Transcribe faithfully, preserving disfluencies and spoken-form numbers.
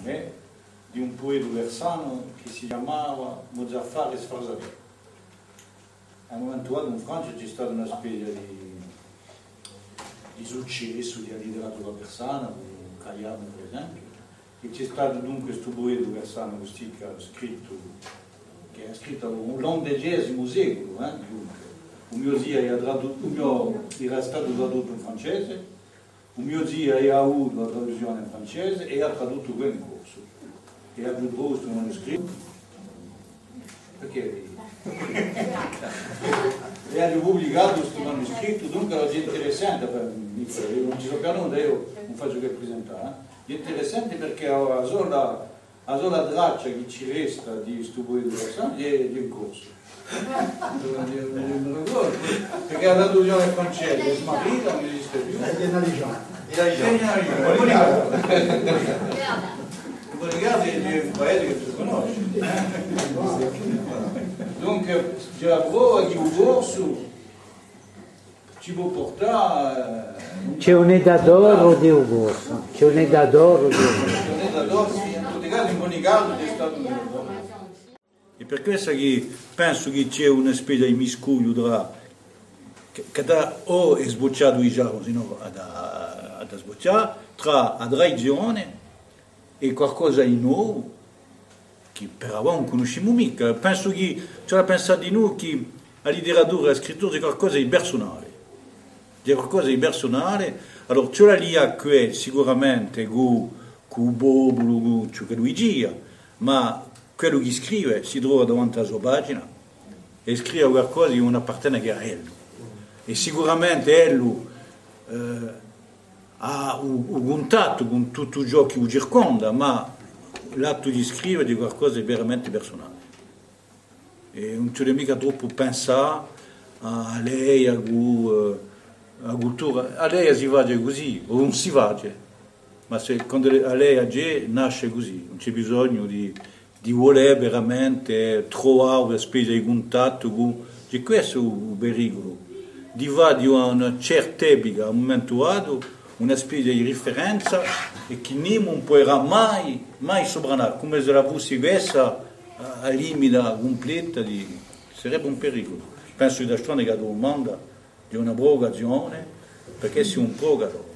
eh, di un pueta persanu chì si chjamava Muzaffar Sfarzadeh. À un mumentu datu in Francia ci hè stata una spezia di, di successu di a literatura persana, cù Khayyam, per esempiu, è ci hè statu dunque stu pueta persanu custì chì hà scrittu, chì hà scrittu à l'undecesimu seculu, eh, dunque. U mio ziu era tradu-, u mio, era statu traduttu in francese, u mio ziu hà avutu a traduzzione in francese è hà traduttu quellu in corsu. È aghju trovu stu manuscrittu. Perchè? È aghju publicatu stu manuscrittu, dunque hè interessante, per, eiu ùn ci sò per nunda, eiu ùn facciu chè presentà, eh. Hè interessante perchè a sola A sola traccia chì ci resta di stu pueta persanu hè, hè in corsu. Perchè a traduzzione francese hè smarrita, ùn esiste più. È in alesianu. È in alesianu. In ogni casu hè un paese chì si cunnosce. Dunque, ci hè a prova chì u corsu ci pò purtà, eh, ci hè un'età d'oru di u corsu, ci hè un'età d'oru di u corsu. Ci hè un'età d'oru, sì, in tutti i casi, in ogni casu, ci hè statu un... È per quessa chì pensu chì ci hè una spezia di miscugliu trà, chì, chì hà da, o hè sbucciatu digià, o sinnò hà da, hà da sbuccià, trà a tradizione è qualcosa di novu, chì per avà ùn cunniscimu micca. Pensu chì, ci hè da pensà dinù chì a literatura è a scrittura hè qualcosa di persunale. Hè qualcosa di persunale. Allora, ci hè da lià què sicuramente cù, cù u populu, cù ciò ch'ellu dicia, ma quellu chì scrive si trova davanti à a so pagina è scrive qualcosa chì ùn appartene chè à ellu. È sicuramente ellu, eh, hà u, u cuntattu cù tuttu ciò chì u circonda, ma l'attu di scrive hè qualcosa di veramente persunale. È ùn ci vole micca troppu pensà à, à a leia cù, eh, a cultura. A leia si face cusì, o ùn si face, ma sè, quandu a leia ci hè, nasce cusì, ùn ci hè bisognu di, di vulè veramente truvà una spezia di cuntattu cù, hè questu u, u periculu, di fà di una, una certa epica, à un mumentu datu, una spezia di riferenza è chì nimu ùn puderà mai, mai suprannà, cum'è s'ella fussi quessa a, a limita cumpleta di, sarebbe un periculu. Pensu chì d'altronde chì a dumanda hè una pruvucazione, perchè sì un pruvucatore.